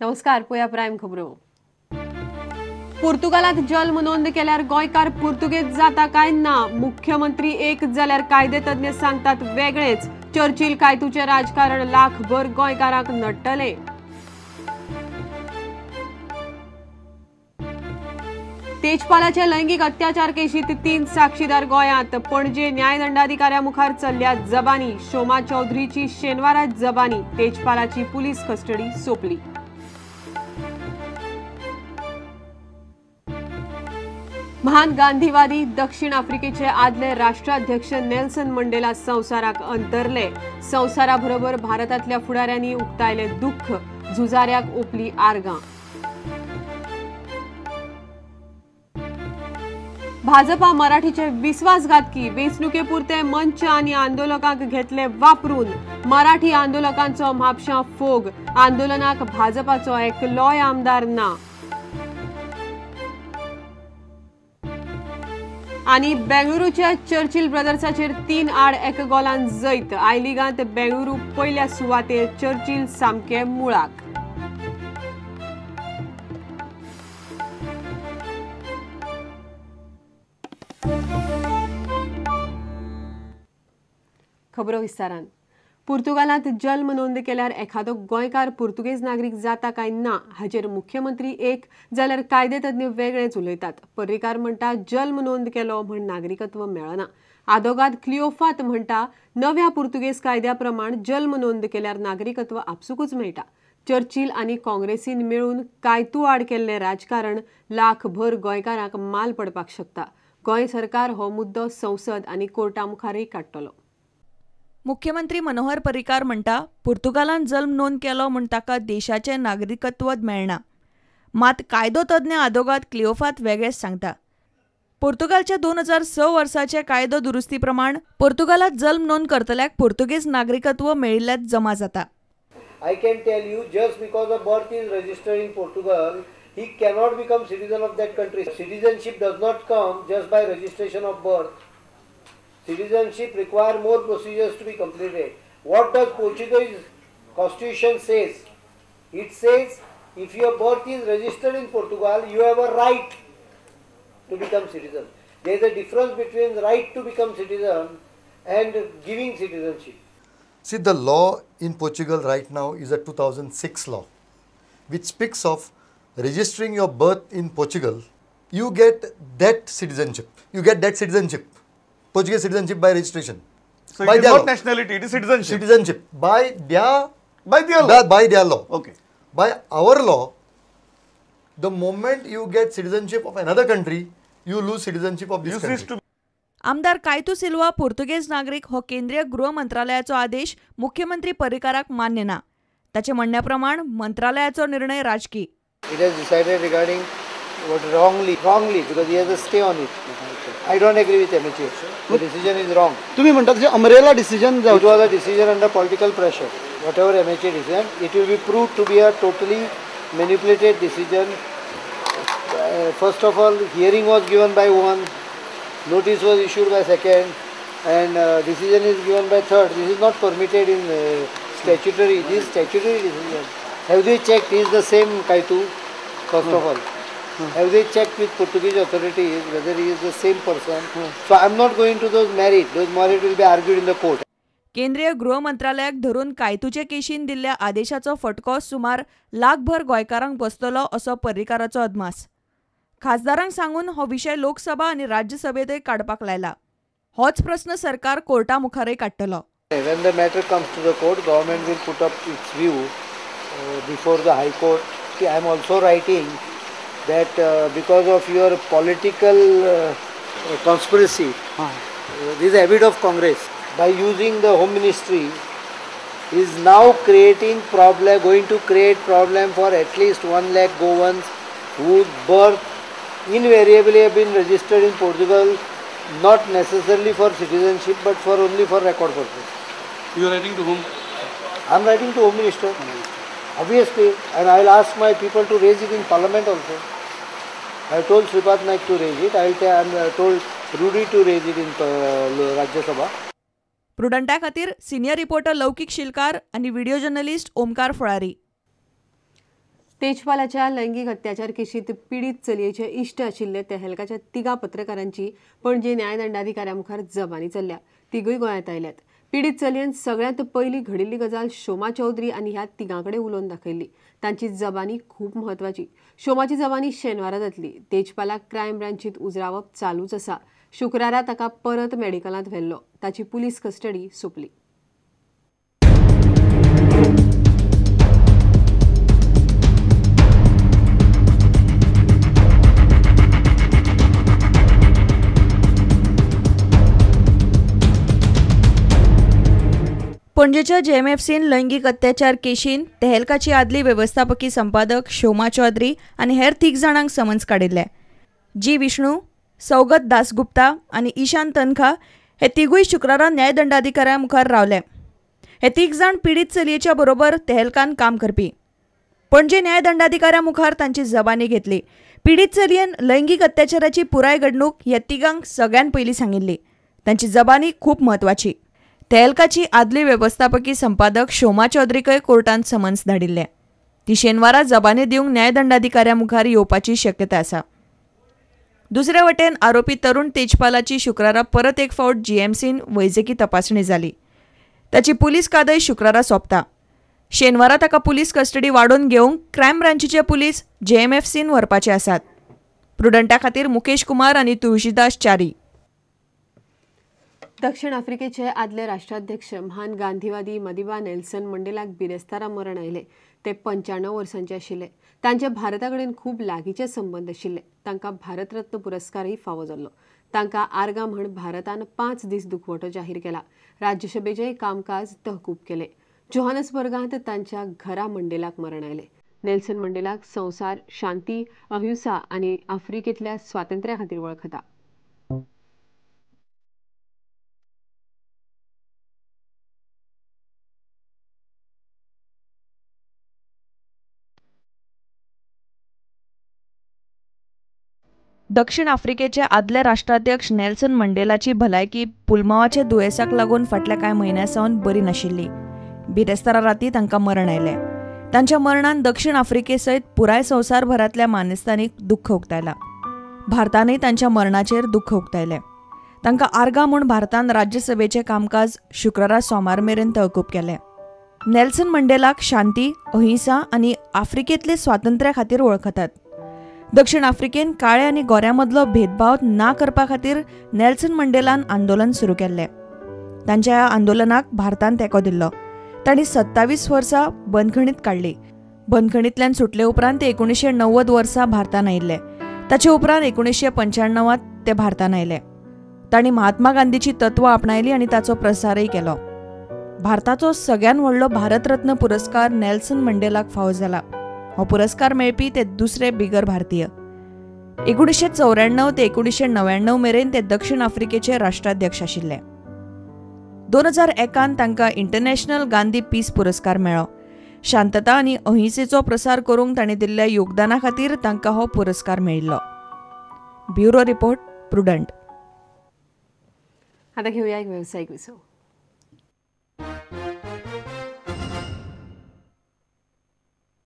नमस्कार, पळया प्रायम खबरो. पुर्तुगालात जल्म नोंद केल्यार गोंयकार पुर्तुगेज जाता काय ना, मुख्यमंत्री एक जाल्यार कायदेतज्ञ सांगतात वेगळेच. चर्चिल कायतूचें राजकारण लाखभर गोंयकारांक नडटलें. तेजपालाचे लैंगिक अत्याचार केशीत 3 साक्षीदार गोंयांत. पणजे न्यायदंडाधिकाऱ्या मुखार चल्ल्या जबानी. शोमा चौधरीची शेनवारात जबानी. तेजपालाची पुलीस कस्टडी सोंपली. महान गांधीवादी दक्षिण आफ्रिकेचे आदले राष्ट्राध्यक्ष नेल्सन मंडेला संवसाराक अंतरले. संवसारा बरोबर भारतांतल्या फुडाऱ्यांनी उक्तायले दुःख. झुजाऱ्याक ओपली आर्गां. भाजपा मराठीचे विश्वासघातकी. वेंचणुके पुरते मंच आनी आंदोलकांक घेतले वापरून. मराठी आंदोलकांचो म्हापशां फोग. आंदोलनाक भाजपाचो एकलोय आमदार ना. आनी बेंगळुरूच्या चर्चिल ब्रदर्साचेर 3-1 गोलान जैत. I लिगांत बेंगळुरू पयल्या सुवातेर, चर्चिल सामके मुळाक. खबरो विस्तारान. पुर्तुगालांत जल्म नोंद केल्यार एखादो गोंयकार पुर्तुगेज नागरीक जाता काय ना हाचेर मुख्यमंत्री एक जाल्यार कायदेतज्ञ वेगळेच उलयतात. पर्रीकार म्हणटा जल्म नोंद केलो म्हण नागरिकत्व मेळना. आदोगाद क्लिओफात म्हणटा नव्या पुर्तुगेज कायद्या प्रमाण जल्म नोंद केल्यार नागरिकत्व आपसुकूच मेळटा. चर्चिल आनी काँग्रेसीन मेळून कायतू आड केल्लें राजकारण लाखभर गोंयकारांक माल पडपाक शकता. गोंय सरकार हो मुद्दो संसद आनी कोर्टा मुखारय काडटलो. मुख्यमंत्री मनोहर पर्रीकार म्हणटा पुर्तुगालान जल्म नोंद केलो म्हूण ताका देशाचें नागरिकत्व मेळना. मात कायदो तज्ञ आदोगाद क्लिओफात वेगळेच सांगता. पुर्तुगालच्या 2006 वर्साचे कायदो दुरुस्ती प्रमाण पुर्तुगालात जल्म नोंद करतल्याक पुर्तुगेज नागरिकत्व मेळिल्ल्यात जमा जाता. I can tell you just because a birth is registered in Portugal, he cannot become citizen of that country. Citizenship does not come just by registration of birth. Citizenship require more procedures to be completed. What does Portuguese constitution says? It says if your birth is registered in Portugal, you have a right to become citizen. There is a difference between right to become citizen and giving citizenship. See, the law in Portugal right now is a 2006 law, which speaks of registering your birth in Portugal. You get that citizenship. You get that citizenship. Portuguese citizenship by registration. So by it is their not law. Nationality, it is citizenship. Citizenship. By their law. By their law. Okay. By our law, the moment you get citizenship of another country, you lose citizenship of this country. आमदार कायतू सिल्वा पुर्तुगेज नागरीक हो केंद्रीय गृह मंत्रालयाचो आदेश मुख्यमंत्री पर्रीकाराक मान्य ना. ताचे म्हणण्या प्रमाण मंत्रालयाचो निर्णय राजकी. It has decided regarding what wrongly because he has a stay on it. I don't agree with MHA. The decision is wrong. तुम्ही म्हणता तशें umbrella decision. It was a decision under political pressure. Whatever MHA decision, it will be proved to be a totally manipulated decision. First of all, hearing was given by one, notice was issued by second, and decision is given by third. This is not permitted in statutory. This is statutory decision. Have they checked? Is the same Kaitu? First of all, have they checked with Portuguese authorities whether he is the same person? So I am not going to those merit. Those merit will be argued in the court. केंद्रीय गृह मंत्रालयाक धरून कायतूचे केशीन दिल्ल्या आदेशाचो फटको सुमार लाखभर गोंयकारांक बसतलो असो पर्रीकाराचो अदमास. खासदारांक सांगून हो विशय लोकसभा आनी राज्यसभेंतय काडपाक लायला. होच प्रस्न सरकार कोर्टा मुखारय काडटलो. When the matter comes to the court, government will put up its view before the High Court. I am also writing that because of your political conspiracy, this habit of Congress, by using the Home Ministry, is now creating problem, going to create problem for at least 1 lakh Goans whose birth invariably have been registered in Portugal, not necessarily for citizenship, but for only for record purpose. You are writing to whom? I am writing to Home Minister, obviously, and I will ask my people to raise it in Parliament also. I told Shripad Naik to raise it. I told Rudy to raise it in Rajya Sabha. प्रुडंटा खातीर senior reporter लौकिक शिलकार आणि video journalist Omkar फळारी. तेजपालाच्या लैंगीक अत्याचार केशीत पिडीत चलयेचे इश्ट आशिल्ले तेहलकाच्या तिगा पत्रकारांची पणजे न्यायदंडाधिकाऱ्या मुखार जबानी चल्ल्या. तिगूय गोंयांत आयल्यात. पिडीत चलयेन सगळ्यांत पयली घडिल्ली गजाल शोमा चौधरी आनी ह्या तिगां कडेन उलोवन दाखयल्ली. तांची जबानी खूब म्हत्वाची. शोमाची जबानी शेनवारा जातली. तेजपालाक क्रायम ब्रांचीत उजरावप चालूच आसा. शुक्रारा ताका परत मेडिकलांत व्हेल्लो. ताची पुलीस कस्टडी सोंपली. पणजेच्या जेएमएफसीन लैंगीक अत्याचार केशीन तेहलकाची आदली वेवस्थापकी संपादक शोमा चौधरी आनी हेर 3 जाणांक समन्स काडिल्ले. जी विष्णू, सौगत दासगुप्ता आनी ईशान तनखा हे तिगूय शुक्रारा न्यायदंडाधिकाऱ्या मुखार रावले. हे 3 जाण पिडीत चलयेच्या बरोबर तेहलकान काम करपी. पणजे न्यायदंडाधिकाऱ्या मुखार तांची जबानी घेतली. पिडीत चलयेन लैंगीक अत्याचाराची पुराय घडणूक ह्या तिगांक सगळ्यान पयलीं सांगिल्ली. तांची जबानी खूब म्हत्वाची. तेहलकाची आदली वेवस्थापकी संपादक शोमा चौधरीकय कोर्टान समन्स धाडिल्ले. ती शेनवारा जबानी दिवंक न्यायदंडाधिकाऱ्या मुखार येवपाची शक्यता आसा. दुसरे वटेन आरोपी तरुण तेजपालाची शुक्रारा परत एक फावट जीएमसीन वैजकी तपासणी जाली. ताची पुलीस कादय शुक्रारा सोंपता. शेनवारा ताका पुलीस कस्टडी वाडोवन घेवंक क्रायम ब्रांचीचे पुलीस जेएमएफसीन व्हरपाचे आसात. प्रुडंटा खातीर मुकेश कुमार आनी तुळशीदास च्यारी. दक्षिण आफ्रिकेचे आदले राष्ट्राध्यक्ष म्हान गांधीवादी मदिबा नेल्सन मंडेलाक बिरेस्तारा मरण आयलें. ते 95 वर्सांचे आशिल्ले. तांचे भारता कडेन खूब लागींचे संबंद आशिल्ले. तांकां भारतरत्न पुरस्कारय फावो जाल्लो. तांकां आर्गां म्हण भारतान 5 दीस दुखवटो जाहीर केला. राज्यसभेचेय कामकाज तहकूब केलें. जोहानसबर्गांत तांच्या घरा मंडेलाक मरण आयलें. नेल्सन मंडेलाक संवसार शांती, अहिंसा आनी आफ्रिकेंतल्या स्वातंत्र्या खातीर वळखता. दक्षिण आफ्रिकेचे आदले राष्ट्राध्यक्ष नेल्सन मंडेलाची भलायकी पुलमावाच्या दुयेंसाक लागून फाटल्या कांय म्हयन्यां सावन बरी नाशिल्ली. बिरेस्तारा राती तांकां मरण आयलें. तांच्या मरणान दक्षिण आफ्रिके सयत पुराय संवसारभरांतल्या मानेस्तांनी दुख्ख उक्तायलां. भारतानय तांच्या मरणाचेर दुख्ख उक्तायलें. तांकां आर्गां म्हूण भारतान राज्यसभेचें कामकाज शुक्रारा सोमार मेरेन तहकूब केलें. नेल्सन मंडेलाक शांती, अहिंसा आनी आफ्रिकेंतले स्वातंत्र्या खातीर वळखतात. दक्षिण आफ्रिकेन काळे आनी गोऱ्यां मदलो भेदभाव ना करपा खातीर नेल्सन मंडेलान आंदोलन सुरू केल्लें. तांच्या ह्या आंदोलनाक भारतान तेंको दिल्लो. तांणी 27 वर्सां बंदखणीत काडली. बंदखणींतल्यान सुटले उपरांत ते 1990 वर्सा भारतान आयिल्ले. ताचे उपरांत 1995 ते भारतान आयले. तांणी महात्मा गांधीची तत्वां आपणायली आनी ताचो प्रसारय केलो. भारताचो सगळ्यान व्हडलो भारतरत्न पुरस्कार नेल्सन मंडेलाक फावो जाला. हो पुरस्कार मेळपी ते दुसरे बिगर भारतीय. 1994 ते 1999 मेरेन ते दक्षिण आफ्रिकेचे राष्ट्राध्यक्ष आशिल्ले. 2001 तांकां इंटरनॅशनल गांधी पीस पुरस्कार मेळ्ळो. शांतता आनी अहिंसेचो प्रसार करूंक तांणी दिल्ल्या योगदाना खातीर तांकां हो पुरस्कार मेळिल्लो. Bureau report, Prudent. आता घेऊया एक व्यावसायिक विसव.